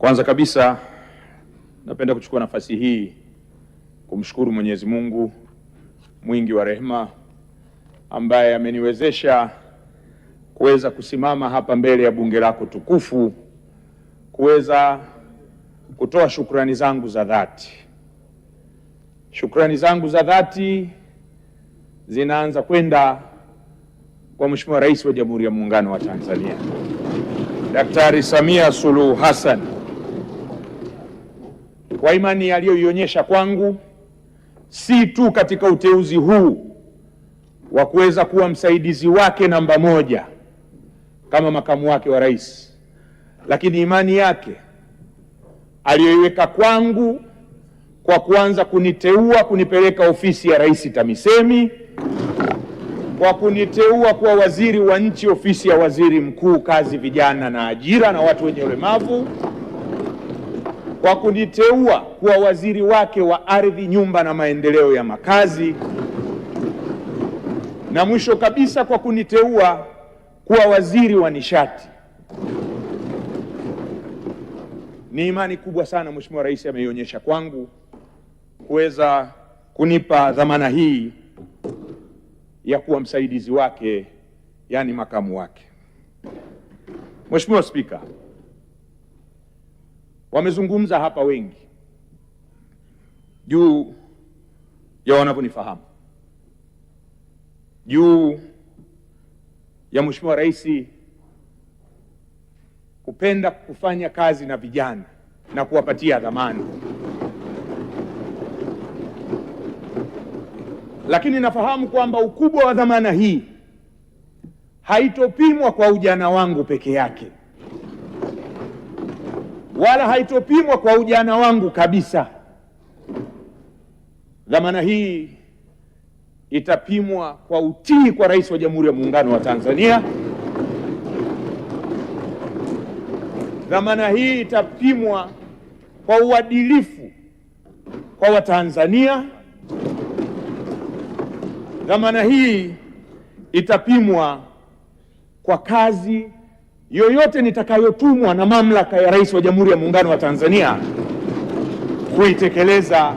Kwanza kabisa napenda kuchukua nafasi hii kumshukuru Mwenyezi Mungu mwingi wa rehema ambaye ameniwezesha kuweza kusimama hapa mbele ya bunge lako tukufu kuweza kutoa shukrani zangu za dhati. Shukrani zangu za dhati zinaanza kwenda kwa Mheshimiwa Rais wa Jamhuri ya Muungano wa Tanzania, Daktari Samia Suluhu Hassan, kwa imani aliyoionyesha kwangu, si tu katika uteuzi huu wa kuweza kuwa msaidizi wake namba moja kama makamu wake wa rais, lakini imani yake aliyoiweka kwangu kwa kuanza kuniteua kunipeleka ofisi ya Rais TAMISEMI, kwa kuniteua kuwa waziri wa nchi ofisi ya waziri mkuu, kazi, vijana na ajira na watu wenye ulemavu, kwa kuniteua kuwa waziri wake wa ardhi, nyumba na maendeleo ya makazi, na mwisho kabisa kwa kuniteua kuwa waziri wa nishati. Ni imani kubwa sana Mheshimiwa Rais ameionyesha kwangu kuweza kunipa dhamana hii ya kuwa msaidizi wake, yani makamu wake. Mheshimiwa Spika, wamezungumza hapa wengi juu ya wanavyonifahamu juu ya Mheshimiwa Rais kupenda kufanya kazi na vijana na kuwapatia dhamana, lakini nafahamu kwamba ukubwa wa dhamana hii haitopimwa kwa ujana wangu peke yake, wala haitopimwa kwa ujana wangu kabisa. Dhamana hii itapimwa kwa utii kwa Rais wa Jamhuri ya Muungano wa Tanzania. Dhamana hii itapimwa kwa uadilifu kwa Watanzania. Dhamana hii itapimwa kwa kazi yoyote nitakayotumwa na mamlaka ya Rais wa Jamhuri ya Muungano wa Tanzania kuitekeleza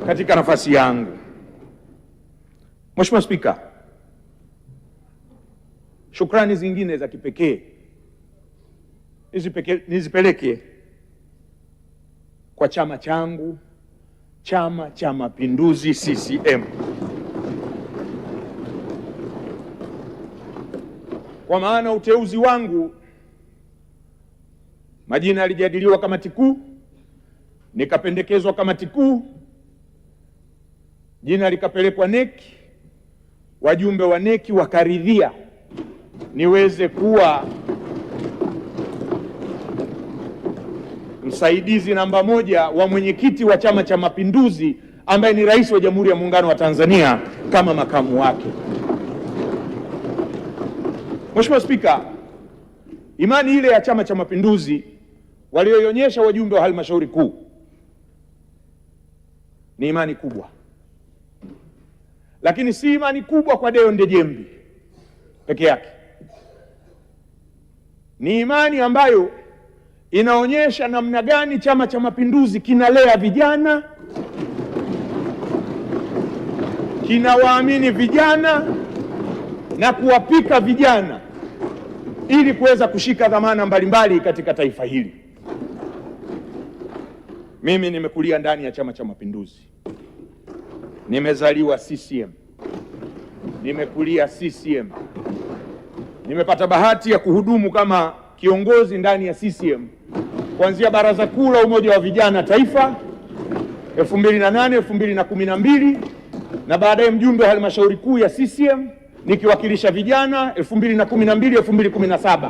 katika nafasi yangu. Mheshimiwa Spika, shukrani zingine za kipekee nizipeleke kwa chama changu, Chama cha Mapinduzi, CCM, kwa maana uteuzi wangu, majina yalijadiliwa kamati kuu, nikapendekezwa kamati kuu, jina likapelekwa neki, wajumbe wa neki wakaridhia niweze kuwa msaidizi namba moja wa mwenyekiti wa Chama cha Mapinduzi ambaye ni Rais wa Jamhuri ya Muungano wa Tanzania kama makamu wake. Mheshimiwa Spika, imani ile ya Chama cha Mapinduzi walioionyesha wajumbe wa halmashauri kuu ni imani kubwa, lakini si imani kubwa kwa Deo Ndejembi peke yake. Ni imani ambayo inaonyesha namna gani Chama cha Mapinduzi kinalea vijana, kinawaamini vijana na kuwapika vijana ili kuweza kushika dhamana mbalimbali katika taifa hili. Mimi nimekulia ndani ya Chama cha Mapinduzi, nimezaliwa CCM, nimekulia CCM, nimepata bahati ya kuhudumu kama kiongozi ndani ya CCM kuanzia Baraza Kuu la Umoja wa Vijana Taifa 2008 2012, na baadaye mjumbe wa halmashauri kuu ya CCM nikiwakilisha vijana 2012 2017,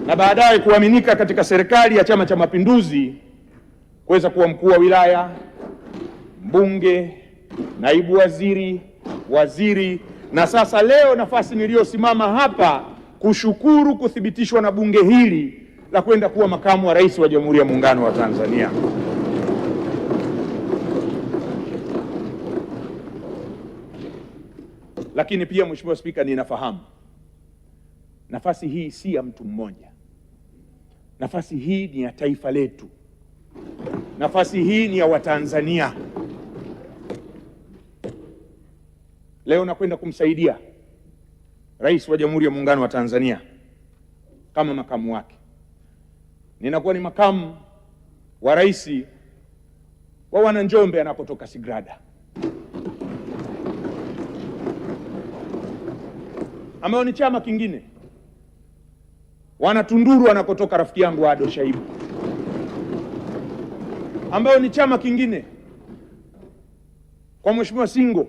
na baadaye kuaminika katika serikali ya Chama cha Mapinduzi kuweza kuwa mkuu wa wilaya, mbunge, naibu waziri, waziri, na sasa leo nafasi niliyosimama hapa kushukuru kuthibitishwa na bunge hili la kwenda kuwa makamu wa rais wa Jamhuri ya Muungano wa Tanzania. Lakini pia Mheshimiwa Spika, ninafahamu nafasi hii si ya mtu mmoja. Nafasi hii ni ya taifa letu, nafasi hii ni ya Watanzania. Leo nakwenda kumsaidia Rais wa Jamhuri ya Muungano wa Tanzania kama makamu wake. Ninakuwa ni makamu wa rais wa Wananjombe anapotoka Sigrada, ambayo ni chama kingine, Wanatunduru anakotoka rafiki yangu Ado Shaibu, ambayo ni chama kingine, kwa Mheshimiwa Singo,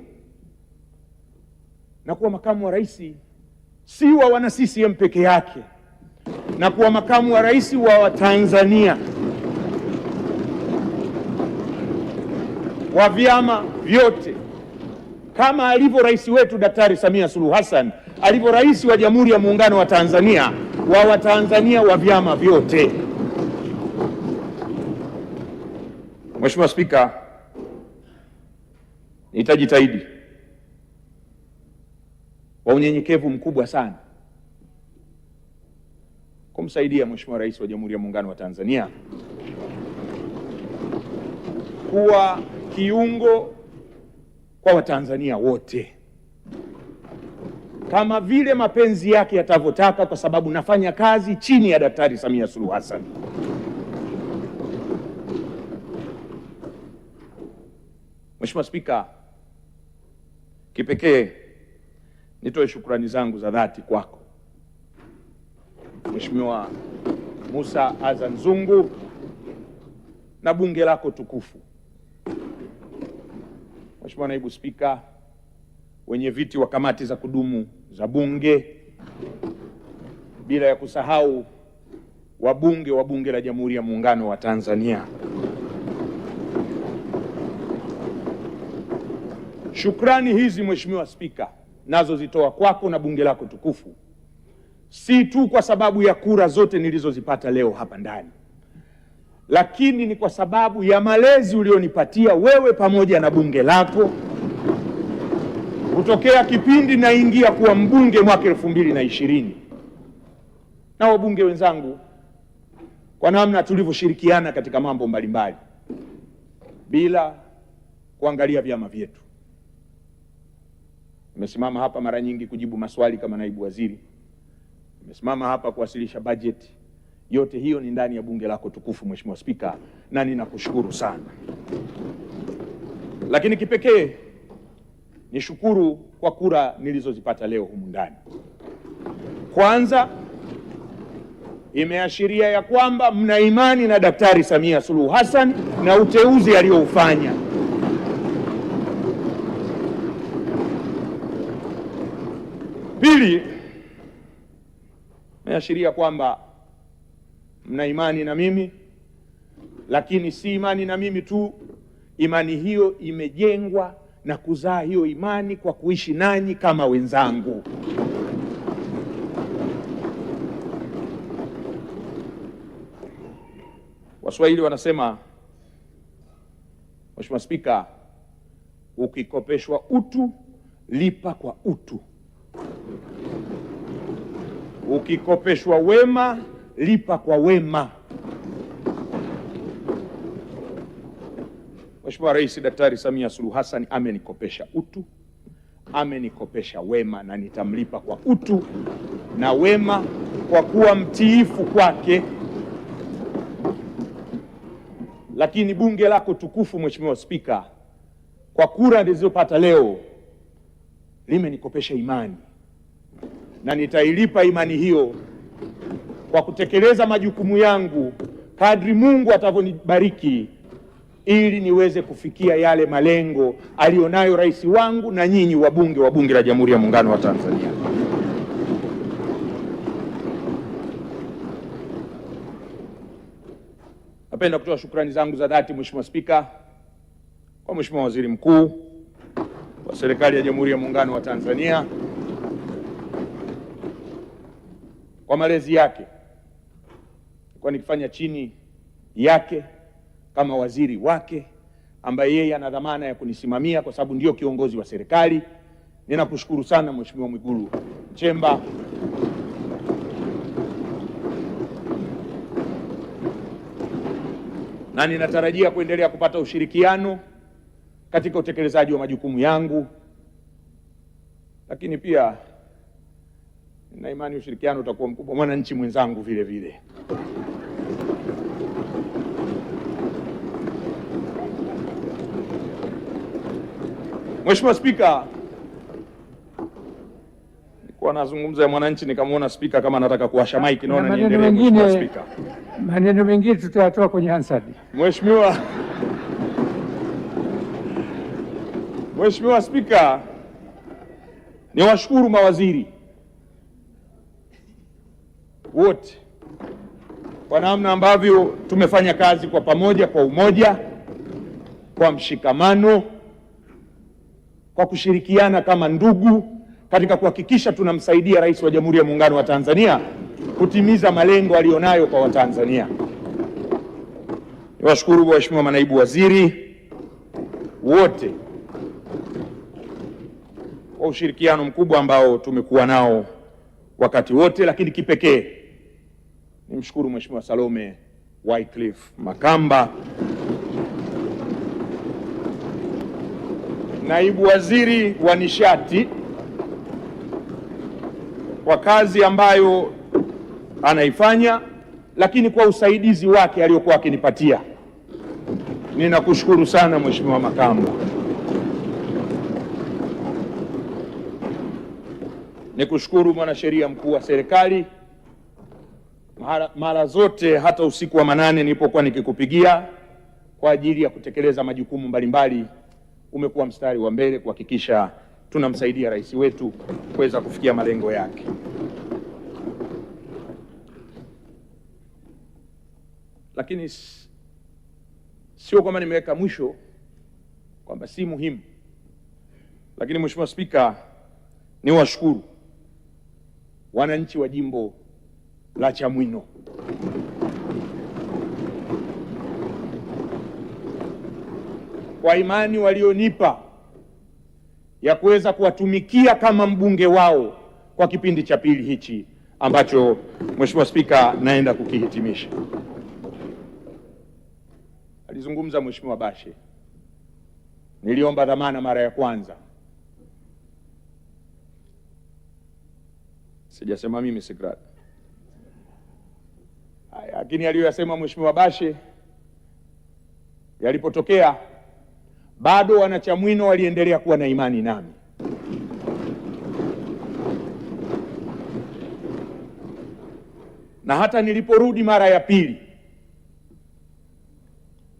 na kuwa makamu wa rais si wa wana CCM peke yake, na kuwa makamu wa rais wa Watanzania wa vyama vyote, kama alivyo rais wetu Daktari Samia Suluhu Hassan alivyo rais wa Jamhuri ya Muungano wa Tanzania wa Watanzania wa vyama vyote. Mheshimiwa Spika, nitajitahidi kwa unyenyekevu mkubwa sana kumsaidia Mheshimiwa Rais wa Jamhuri ya Muungano wa Tanzania kuwa kiungo kwa Watanzania wote kama vile mapenzi yake yatavyotaka, kwa sababu nafanya kazi chini ya Daktari Samia Suluhu Hassan. Mheshimiwa Spika, kipekee nitoe shukrani zangu za dhati kwako Mheshimiwa Musa Azan Zungu na bunge lako tukufu. Mheshimiwa Naibu Spika, wenye viti wa kamati za kudumu za bunge, bila ya kusahau wabunge wa Bunge la Jamhuri ya Muungano wa Tanzania. Shukrani hizi Mheshimiwa Spika nazo zitoa kwako na bunge lako tukufu, si tu kwa sababu ya kura zote nilizozipata leo hapa ndani, lakini ni kwa sababu ya malezi ulionipatia wewe pamoja na bunge lako kutokea kipindi naingia kuwa mbunge mwaka 2020 na wabunge wenzangu, kwa namna tulivyoshirikiana katika mambo mbalimbali bila kuangalia vyama vyetu. Nimesimama hapa mara nyingi kujibu maswali kama naibu waziri, nimesimama hapa kuwasilisha bajeti. Yote hiyo ni ndani ya bunge lako tukufu Mheshimiwa Spika, na ninakushukuru sana. Lakini kipekee nishukuru kwa kura nilizozipata leo humu ndani. Kwanza, imeashiria ya kwamba mna imani na Daktari Samia Suluhu Hassan na uteuzi aliyoufanya. Pili, imeashiria kwamba mna imani na mimi, lakini si imani na mimi tu, imani hiyo imejengwa na kuzaa hiyo imani kwa kuishi nanyi kama wenzangu. Waswahili wanasema, Mheshimiwa Spika, ukikopeshwa utu lipa kwa utu, ukikopeshwa wema lipa kwa wema. Mheshimiwa Rais Daktari Samia Suluhu Hassan amenikopesha utu, amenikopesha wema, na nitamlipa kwa utu na wema kwa kuwa mtiifu kwake. Lakini bunge lako tukufu Mheshimiwa Spika, kwa kura nilizopata leo limenikopesha imani, na nitailipa imani hiyo kwa kutekeleza majukumu yangu kadri Mungu atavyonibariki, ili niweze kufikia yale malengo alionayo rais wangu na nyinyi wabunge wa Bunge la Jamhuri ya Muungano wa Tanzania. Napenda kutoa shukrani zangu za dhati Mheshimiwa Spika kwa Mheshimiwa Waziri Mkuu wa Serikali ya Jamhuri ya Muungano wa Tanzania kwa malezi yake, kwa nikifanya chini yake kama waziri wake ambaye yeye ana dhamana ya kunisimamia kwa sababu ndiyo kiongozi wa serikali. Ninakushukuru sana Mheshimiwa Mwigulu Nchemba. na ninatarajia kuendelea kupata ushirikiano katika utekelezaji wa majukumu yangu, lakini pia nina imani ushirikiano utakuwa mkubwa mwananchi mwenzangu vile vile. Mheshimiwa Spika, nilikuwa nazungumza ya mwananchi nikamwona Spika kama anataka kuwasha maiki, naona Maneno niendelee. Mheshimiwa mengine Spika. Maneno mengine tutayatoa kwenye Hansard. Mheshimiwa Spika, niwashukuru mawaziri wote kwa namna ambavyo tumefanya kazi kwa pamoja, kwa umoja, kwa mshikamano, kwa kushirikiana kama ndugu katika kuhakikisha tunamsaidia Rais wa Jamhuri ya Muungano wa Tanzania kutimiza malengo aliyonayo kwa Watanzania. Niwashukuru waheshimiwa manaibu waziri wote kwa ushirikiano mkubwa ambao tumekuwa nao wakati wote, lakini kipekee nimshukuru Mheshimiwa Salome Wycliffe Makamba, naibu waziri wa nishati, kwa kazi ambayo anaifanya, lakini kwa usaidizi wake aliyokuwa akinipatia. Ninakushukuru sana Mheshimiwa Makamba. Nikushukuru mwanasheria mkuu wa serikali, mara zote hata usiku wa manane nilipokuwa nikikupigia kwa ajili ya kutekeleza majukumu mbalimbali, umekuwa mstari wa mbele kuhakikisha tunamsaidia rais wetu kuweza kufikia malengo yake. Lakini sio kwamba nimeweka mwisho kwamba si muhimu, lakini Mheshimiwa Spika, niwashukuru wananchi wa jimbo la Chamwino kwa imani walionipa ya kuweza kuwatumikia kama mbunge wao kwa kipindi cha pili hichi ambacho Mheshimiwa Spika naenda kukihitimisha. Alizungumza Mheshimiwa Bashe, niliomba dhamana mara ya kwanza, sijasema mimi Sigrada, lakini aliyoyasema Mheshimiwa Bashe yalipotokea, bado wanachamwino waliendelea kuwa na imani nami. Na hata niliporudi mara ya pili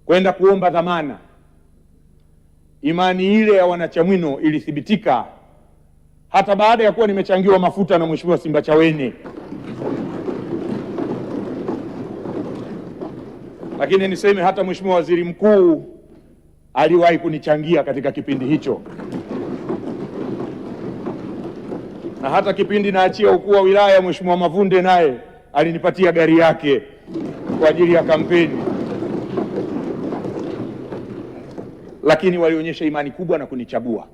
kwenda kuomba dhamana, imani ile ya wanachamwino ilithibitika hata baada ya kuwa nimechangiwa mafuta na Mheshimiwa Simbachawene. Lakini niseme hata Mheshimiwa Waziri Mkuu aliwahi kunichangia katika kipindi hicho, na hata kipindi naachia ukuu wa wilaya, Mheshimiwa Mavunde naye alinipatia gari yake kwa ajili ya kampeni. Lakini walionyesha imani kubwa na kunichagua,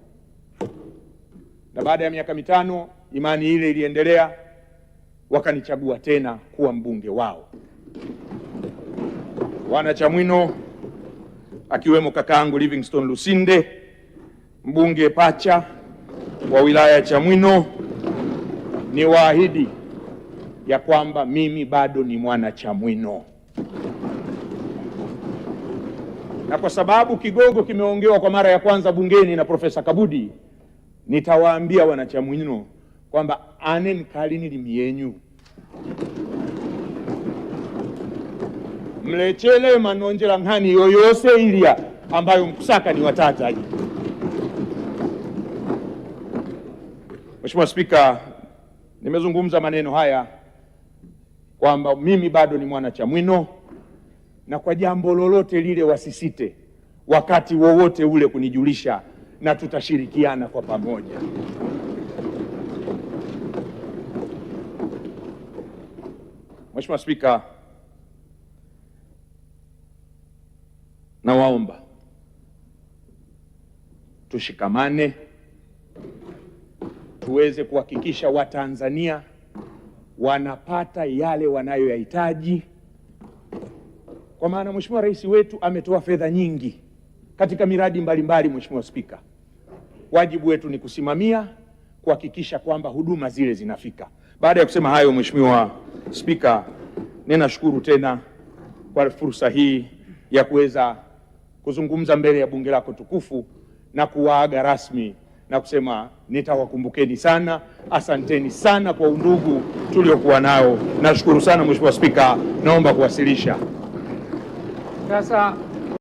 na baada ya miaka 5 imani ile iliendelea, wakanichagua tena kuwa mbunge wao. Wana Chamwino akiwemo kakaangu Livingstone Lusinde, mbunge pacha wa wilaya ya Chamwino, niwaahidi ya kwamba mimi bado ni mwana Chamwino, na kwa sababu kigogo kimeongewa kwa mara ya kwanza bungeni na Profesa Kabudi, nitawaambia wana Chamwino kwamba anen kalini limiyenyu, mlechele manonjela nkhani yoyose ilya ambayo mkusaka ni watataji. Mheshimiwa Spika, nimezungumza maneno haya kwamba mimi bado ni mwana Chamwino, na kwa jambo lolote lile wasisite wakati wowote ule kunijulisha, na tutashirikiana kwa pamoja. Mheshimiwa Spika, nawaomba tushikamane, tuweze kuhakikisha Watanzania wanapata yale wanayoyahitaji Kwa maana Mheshimiwa Rais wetu ametoa fedha nyingi katika miradi mbalimbali. Mheshimiwa Spika, wajibu wetu ni kusimamia kuhakikisha kwamba huduma zile zinafika. Baada ya kusema hayo, Mheshimiwa Spika, ninashukuru tena kwa fursa hii ya kuweza kuzungumza mbele ya bunge lako tukufu na kuwaaga rasmi na kusema nitawakumbukeni sana. Asanteni sana kwa undugu tuliokuwa nao. Nashukuru sana Mheshimiwa Spika, naomba kuwasilisha. Sasa